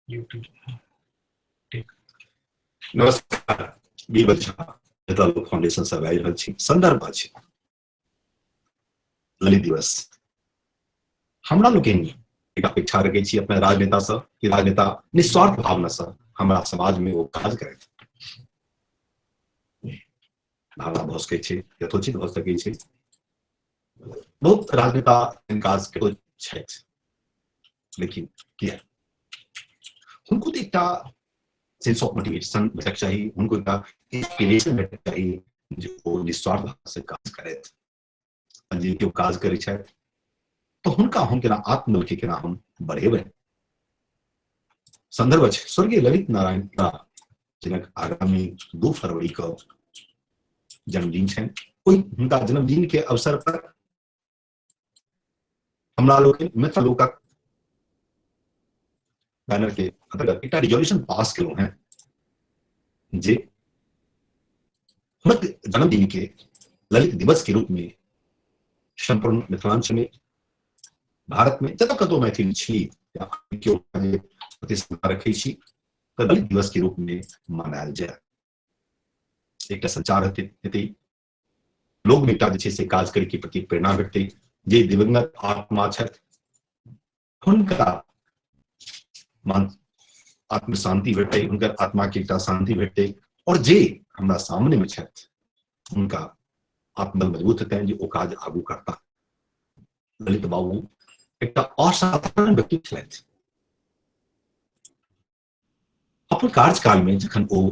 YouTube ठीक। नमस्कार, बीरबल झा मिथिला लोक फाउंडेशन से बाजि रहल छी। संदर्भ अछि ललित दिवस। हमरा लोकनि एक अपेक्षा रखै छी अपना राजनेता से कि राजनेता निस्वार्थ भावना से हमरा समाज में वो काज करथि। भावना भऽ सकै छै, यथोचित भऽ सकै छै। बहुत राजनेता काज करै छथि, लेकिन किया हुनको तऽ एकटा सेंस ऑफ मोटिवेशन भेटक चाही, हुनको एकटा इंस्पिरेशन भेटक चाही जे ओ निस्वार्थ भाव से काज करथि। जे केओ काज करै छथि तऽ हुनका हम केना आत्मबल के केना हम बढ़ेबै। संदर्भ अछि स्वर्गीय ललित नारायण झा, जिनक आगामी 2 फरवरी के जन्मदिन छनि। ओहि हुनका जन्मदिन के अवसर पर हमरा लोकनि मिथिला लोकक बैनर के अंतर्गत एकटा रिजोल्यूशन पास केलहुँ हैं जे हुनक जन्मदिन के ललित दिवस के रूप में संपूर्ण मिथिलांचल में, भारत में जतऽ कतौ मैथिल छी या केओ प्रतिष्ठा रखै छी तऽ ललित दिवस के रूप में मनायल जाय। एकटा संचार हेतै, लोग में एकटा जे छै से काज करे के प्रति प्रेरणा भेटतै। जे दिवंगत आत्मा छथि हुनका मान आत्म शांति भेटतै, हुनकर आत्मा के एकटा शांति भेटतै, और जे हमरा सामने में छथि हुनका आत्मबल मजबूत हेतनि जे ओ काज आगू करता। ललित बाबू एकटा असाधारण व्यक्ति छलथि। अपन कार्यकाल में जखन ओ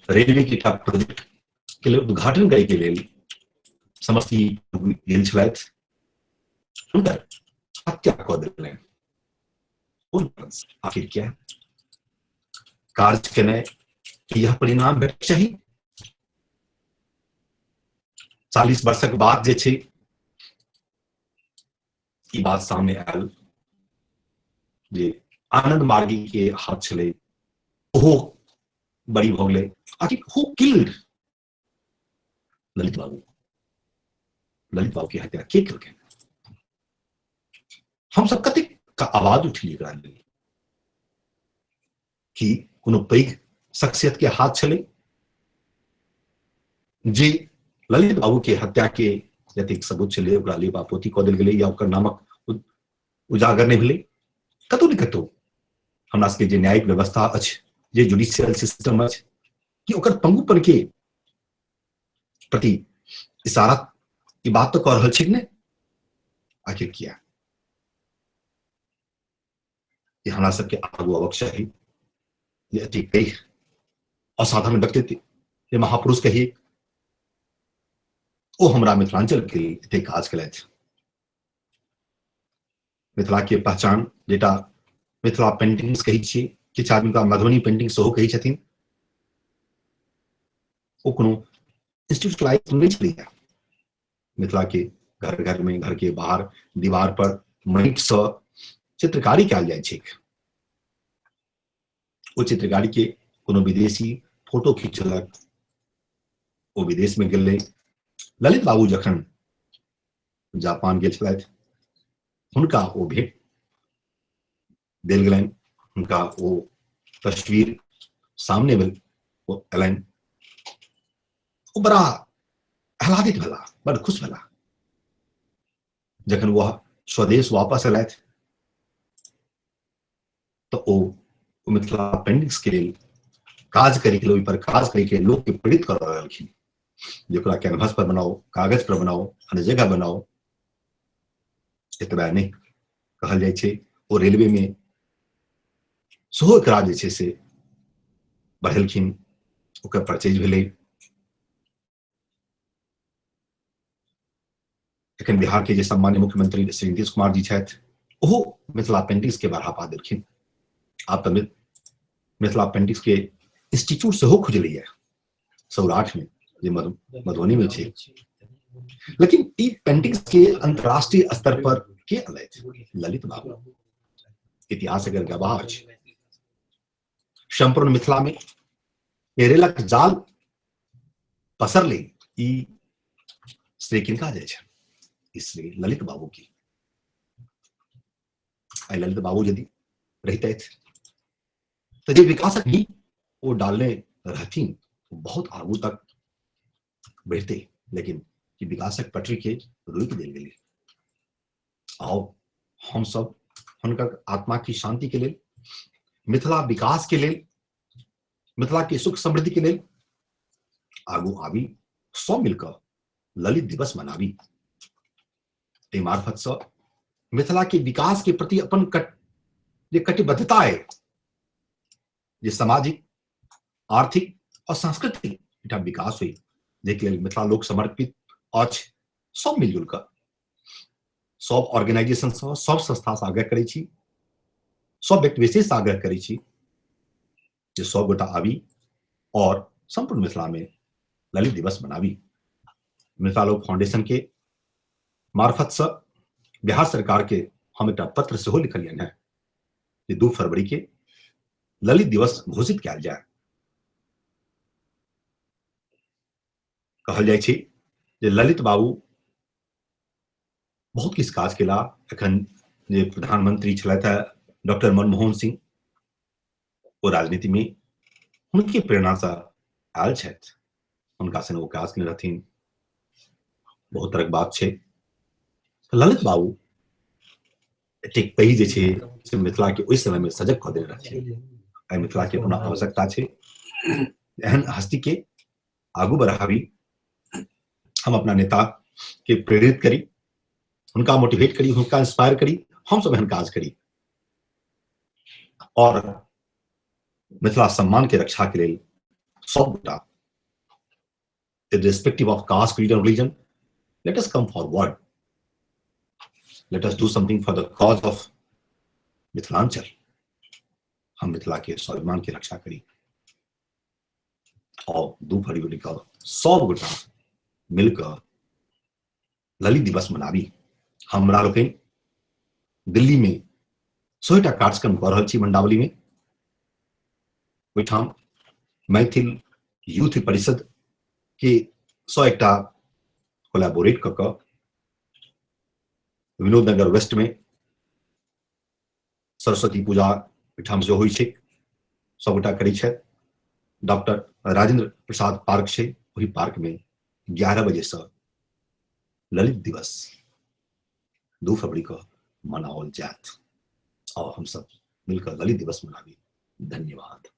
रेलवे के एकटा प्रोजेक्ट के लेल उद्घाटन करे के लेल समस्तीपुर गेल छलथि, हुनकर हत्या कऽ देलनि। आखिर क्या कार्य केनाइ यह परिणाम भेटक चाही? 40 वर्षक बाद जे छै ई बात सामने आयल जे आनंद मार्गी के हाथ छलै, ओहो बड़ी भऽ गेलै। आखिर हु किल्ड ललित बाबू? ललित बाबू के हत्या के केलकै? हम सब कतेक का आवाज उठली एकरा लेल कि कोनो पैघ शख्सियत के हाथ छलै जे ललित बाबू के हत्या के जतेक सबूत छलै ओकरा लिपापोती कऽ देल गेलै या ओकर नामक उजागर नहि भेलै। कतौ ने कतौ हमरा सबके जे न्यायिक व्यवस्था अछि, जे जुडिशियल सिस्टम अछि, कि ओकर पंगुपन के प्रति इशारा ई बात तऽ कऽ रहल छै कि नहि? आखिर किया कि हमरा सबके आगू अबक चाही जे अति पैघ असाधारण व्यक्तित्व जे महापुरुष कही ओ हमरा मिथिलांचल के लेल एते काज केलथि। मिथिला के पहचान जेटा मिथिला पेंटिंग्स कहै छियै, किछु आदमी का मधुबनी पेंटिंग सेहो कहै छथिन, ओ कोनो इंस्टीट्यूशनलाइज नहि छलैया। मिथिला के घर घर में, घर के बाहर दीवार पर माटि सँ चित्रकारी कयल जाइ छै। ओ चित्रकारी के कोनो विदेशी फोटो खींचलक, ओ विदेश में गेलै। ललित बाबू जखन जापान गेल छलथि हुनका ओ भेंट देल गेलनि, हुनका ओ तस्वीर सामने भेल ओ एलनि, ओ बड़ा आह्लादित भेला, बड़ खुश भेला। जखन वह स्वदेश वापस एलथि तऽ ओ मिथिला पेंटिंग्स के लेल काज करे के लेल, ओहि पर काज करे के लोक के प्रेरित कर रहलखिन जे ओकरा कैनवास पर बनाओ, कागज पर बनाओ, अन्य जगह बनाओ। एतबा नहि कहल जाइ छै, ओ रेलवे में सेहो एकरा जे छै से बढ़ेलखिन, ओकर परचेज भेलै। एखन बिहार के जे सम्मान्य मुख्यमंत्री श्री नीतीश कुमार जी छथि ओहो मिथिला पेंटिंग्स के बढ़ावा देलखिन। आब तऽ मिथिला पेंटिंग्स के इंस्टीट्यूट सेहो खुजलैया सौराठ में, जे मधुबनी में छै। लेकिन ई पेंटिंग्स के अंतर्राष्ट्रीय स्तर पर के अनलथि? ललित बाबू। इतिहास एकर गवाह अछि। संपूर्ण मिथिला में रेलक जाल पसरले ई श्रेय किनका जाइ छै? ई श्रेय ललित बाबू की। आइ ललित बाबू यदि रहितथि तऽ जे विकासक नींव ओ डालने रहथिन बहुत आगू तक बढ़ते, लेकिन ई विकासक पटरी के रोकि देल गेलै। आओ हम सब हुनकर आत्मा की शांति के लेल, मिथिला विकास के लेल, मिथिला के सुख समृद्धि के लेल आगू आबी, सब मिलकर ललित दिवस मनाबी। एहि मार्फत से मिथिला के विकास के प्रति अपन जे कटिबद्धता है, जे सामाजिक, आर्थिक और सांस्कृतिक एकटा विकास हुई, जाहिके लेल मिथिला लोक समर्पित अछि, सब मिलजुल कऽ सब ऑर्गेनाइजेशन सँ, सब संस्था सँ आग्रह करै छी, सब व्यक्ति विशेष आग्रह करै छी जे सब गोटा आबी और संपूर्ण मिथिला में ललित दिवस मनाबी। मिथिला लोक फाउंडेशन के मार्फत से बिहार सरकार के हम एकटा पत्र सेहो लिखलियनि हेँ जे 2 फरवरी के ललित दिवस घोषित कयल जाय। कहल जाइ छै जे ललित बाबू बहुत किछु काज केला। एखन जे प्रधानमंत्री छलथि हेँ डॉक्टर मनमोहन सिंह, ओ राजनीति में हुनके प्रेरणा से आयल छथि, हुनका संग ओ काज केने रहथिन, बहुत तरहक बात छै। ललित बाबू एतेक पैघ जे छै से मिथिला के ओहि समय में सजग कऽ देने रहथिन। आइ मिथिला के अपना आवश्यकता छै एहन हस्ती के आगू बढ़ाबी, हम अपना नेता के प्रेरित करी, हुनका मोटिवेट करी, हुनका इंस्पायर करी, हम सब एहन काज करी और मिथिला सम्मान के रक्षा के लेल सब गोटा irrespective of caste, creed and religion, let us come forward. Let us do something for the cause of Mithilanchal. हम मिथिला के स्वाभिमान के रक्षा करी और 2 फरवरी का सब गोटा मिलकर ललित दिवस मनाबी। हमरा लोकनि दिल्ली में 100टा कार्यक्रम कऽ रहल छी मंडावली में। ओहिठाम मैथिल यूथ परिषद के 101टा कोलैबोरेट कऽ कऽ विनोद नगर वेस्ट में सरस्वती पूजा ओहिठाम से होइ छै, सबगोटा करै छथि। डॉक्टर राजेंद्र प्रसाद पार्क छै, ओहि पार्क में 11 बजे से ललित दिवस 2 फरवरी को मनाओल जायत और हम सब मिलकर ललित दिवस मनाबी। धन्यवाद।